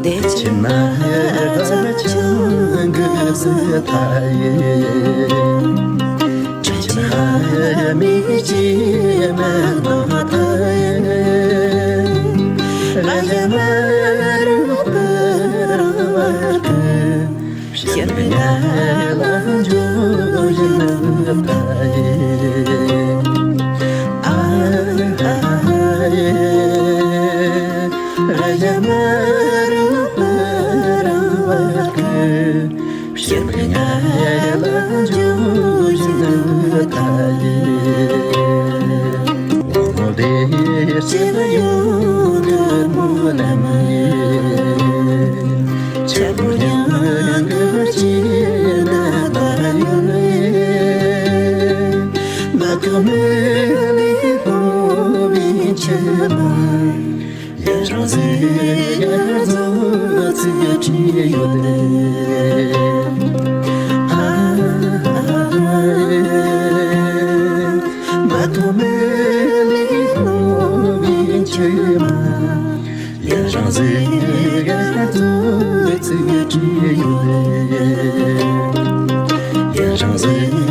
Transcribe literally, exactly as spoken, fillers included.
དེ་ཕྱིར་ན་ཚ་ཆང་གི་སི་ཐ་ཡེ། ཕྱིར་ཕྱིར་ཧ་མི་ཅི་མ་ནོ་ཐ་ཡེ། ར་ཡ་མ་རུ་པ་ར་བ་ཏི། ཕྱིར་མི་ཡ་ལ་འཇུ་ཡི་ནི་ཐ་ཡེ། ཨ་ཨ་ཡེ། ར་ཡ་མ་རུ་པ་ར་བ་ཏི། ཕྱིར་མི་ཡ་ལ་འཇུ་ཡི་ནི་ཐ་ཡེ། ངོ་དེ་ཕྱིར་ཡོང་དུ་མོ་ལ་མ་ཡེ། ཆ་པོ་ཡང་གི་ཅི་ན་ད་ཡོད་ལེ། མ་ཁ་མེ་ལི་ཁོ་བི་ཆེ་མ། ཡ་རང་ཟེ་ཡ་ཛོ་ཚི་ཡ་ཁྲི་ཡོད་ལེ། ཨ་ཨ་ཨ། མ་ཐོ་མེ་ལི་ལོ་བི་ཆེ་མ། ཡ་རང་ཟེ་ཡ་ཛོ་ཚི་ཡ་ཁྲི་ཡོད་ལེ། ཡ་རང་ཟེ།